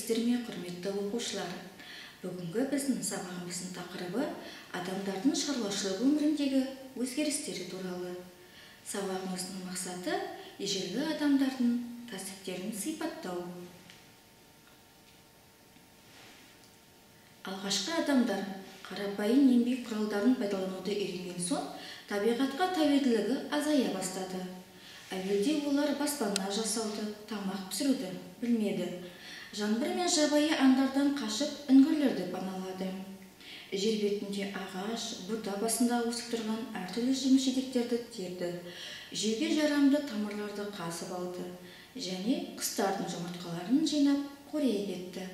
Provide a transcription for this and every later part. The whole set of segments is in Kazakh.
Сәлеметсіздер ме, құрметті оқушылар! Бүгінгі біздің сабағымыздың тақырыбы адамдардың шаруашылық өміріндегі өзгерістері туралы. Сабағымыздың мақсаты ежелгі адамдардың кәсіптерін сипаттау. Алғашқы адамдар қарапайым еңбек құралдарын пайдалануды үйренген соң, табиғатқа тәуелділігі азая бастады. Әуелде олар баспана жасауды, тамақ пісіруді білмеді. Жаңбыр мен жабайы аңдардан қашып, үңгірлерді паналады. Жер бетінде ағаш, бұта басында өсіп тұрған әртүрлі жеміс-жидектерді терді, жеуге жарамды тамырларды қазып алды және құстардың жұмыртқаларын жинап қорек етті.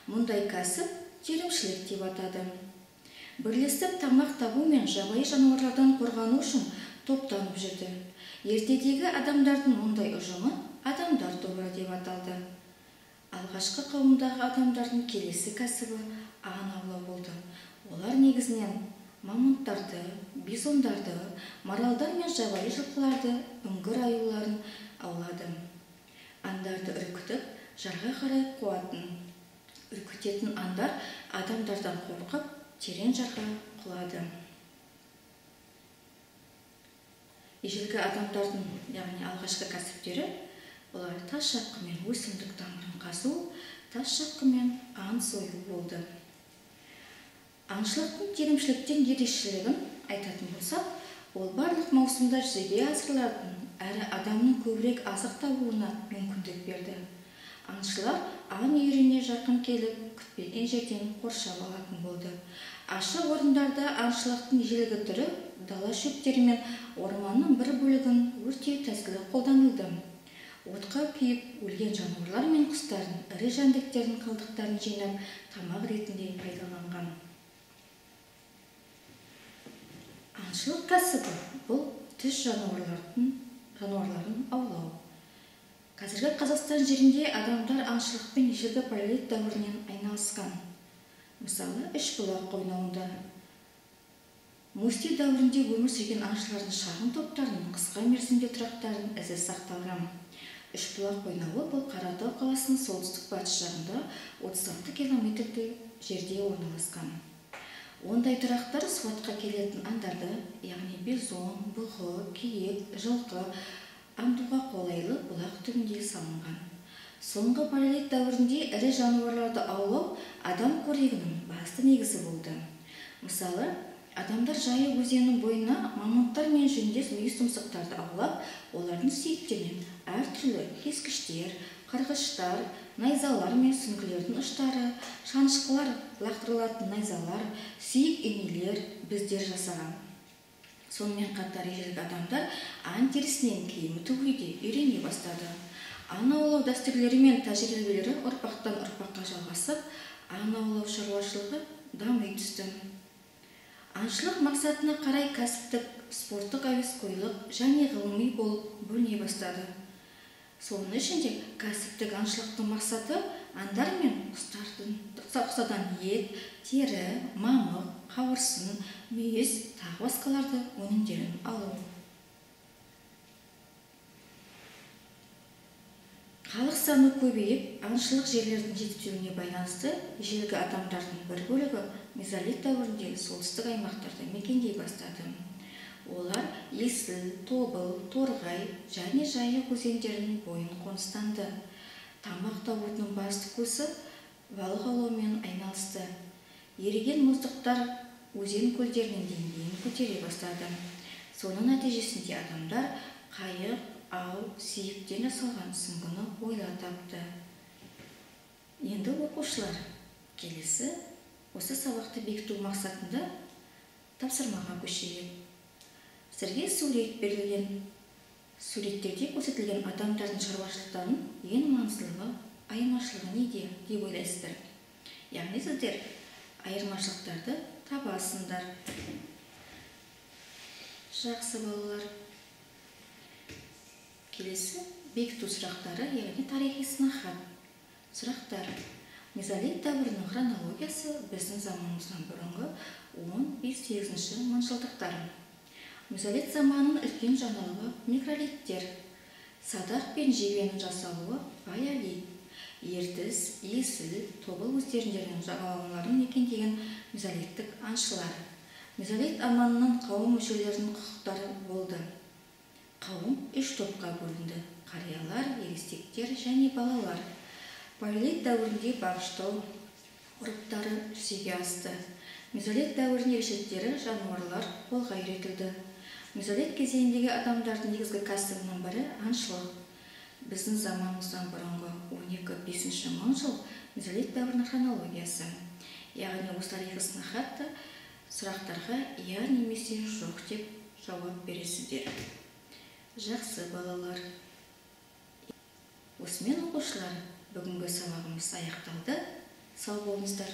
Мұндай кәсіп терімшілік деп атады. Бірлесіп тамақ табу мен жабайы жануарлардан қорғану үшін топтанып жүрді. Ертедегі адамдардың мұндай ұжымы адамдар тобыры деп аталды. Алғашқы қауымдағы адамдардың келесі кәсібі аң аулау болды. Олар негізінен мамонттарды, бизондарды, маралдар мен жабайы жылқыларды, үңгір аюларын аулады. Аңдарды үркітіп, жарға қарай қуатын. Үркітетін аңдар адамдардан қорқып, терең жарға құлады. Ежелгі адамдардың, яғни алғашқы кәсіптері, олар тас шапқымен өсімдік тамырын қазу, тас шапқымен аң сою болды. Аңшылықтың терімшіліктен ерекшелігін айтатын болсақ, ол барлық маусымда жүзеге асырылатын, әрі адамның көбірек азық табуына мүмкіндік берді. Аңшылар аң үйіріне жақын келіп, күтпеген жерден қоршап алатын болды. Ашық орындарда аңшылықтың ежелгі түрі дала шөптері мен орманның бір бөлігін өртеу тәсілі қолданылды. Отқа күйіп өлген жануарлар мен құстардың, ірі жәндіктердің қалдықтарын жинап, тамақ ретінде пайдаланған. Аңшылық кәсібі бұл түс жануарларын аулау. Қазіргі Қазақстан жерінде адамдар аңшылықпен ежелгі палеолит дәуірінен айналысқан. Мысалы, Үшбұлақ қойнауында. Мустье дәуірінде өмір сүрген аңшылардың шағын топтарының қысқа мерзімде тұрақтарын ізі сақталған. Үшбұлақ қойнауы бұл Қаратау қаласының солтүстік батыс жағында 36 километрдей жерде орналасқан. Ондай тұрақтар суатқа келетін аңдарды, яғни бизон, бұғы, киік, жылқы аңдуға қолайлы бұлақ түбінде салынған. Соңғы палеолит дәуірінде ірі жануарларды аулау адам қорегінің басты негізі болды. Мысалы, адамдар Жайық өзенінің бойына мамонттар мен жүндес мүйіз тұмсықтарды аулап, олардың сүйектерінен әртүрлі кескіштер, қырғыштар, найзалар мен сүңгілердің ұштары, шанышқылар лақтырылатын найзалар, сүйек инелер, біздер жасаған. Сонымен қатар ежелгі адамдар аң терісінен киім тігуге үйрене бастады. Аң аулау дәстүрлері мен тәжірибелері ұрпақтан ұрпаққа жалғасып, аң аулау шаруашылығы дами түсті. Аңшылық мақсатына қарай кәсіптік, спорттық, әуесқойлық және ғылыми болып бөліне бастады. Соның ішінде кәсіптік аңшылықтың мақсаты аңдар мен құстардан ет, тері, мамық, қауырсын, мүйіз, тағы басқаларды өнімдерін алу. Халық саны көбейіп, аңшылық жерлердің жетіспеуіне байланысты ежелгі адамдардың бір бөлігі мезолит дәуірінде солтүстік аймақтарды мекендей бастады. Олар Есіл, Тобыл, Торғай және Жайық өзендерінің бойын қоныстанды. Тамақ табудың басты көзі балық аулаумен айналысты. Еріген мұздықтар өзен көлдерінің деңгейін көтере бастады. Соның нәтижесінде адамдар қайық, ау, сүйектен жасалған сүңгіні ойлап тапты. Енді оқушылар, келесі осы сабақты бекіту мақсатында тапсырмаға көшейік. Сізге сурет берілген. Суреттерде көрсетілген адамдардың шаруашылықтарының ең маңыздылығы, айырмашылығы неде деп ойлайсыздар? Яғни сіздер айырмашылықтарды табасыңдар. Жақсы, балалар. Келесі бекіту сұрақтары, яғни тарихи сынахат. Сұрақтар. Мезолит дәуірінің хронологиясы біздің заманымыздан бұрынғы 15-8 мыңжылдықтар. Мезолит заманының үлкен жаңалығы микролиттер. Садақ пен жебенің жасалуы палеолит. Ертіс, Есіл, Тобыл өздерінің жағалауларын мекендеген мезолиттік аңшылар. Мезолит аманының қауым мүшелерінің құқықтары болды. Қауым үш топқа бөлінді: қариялар, ересектер және балалар. Палеолит дәуірінде бағыштау ғұрыптары жүзеге асты. Мезолит дәуірінің ерекшеліктері: жануарлар қолға үйретілді. Мезолит кезеңіндегі адамдардың негізгі кәсібінің бірі аңшылық. Біздің заманымыздан бұрынғы 12-5 мың жыл мезолит дәуірінің хронологиясы. Яғни осы тарихи сынахатта сұрақтарға иә немесе жоқ деп жауап бересіздер. Жақсы, балалар. Осымен, оқушылар, бүгінгі сабағымыз аяқталды. Сау болыңыздар.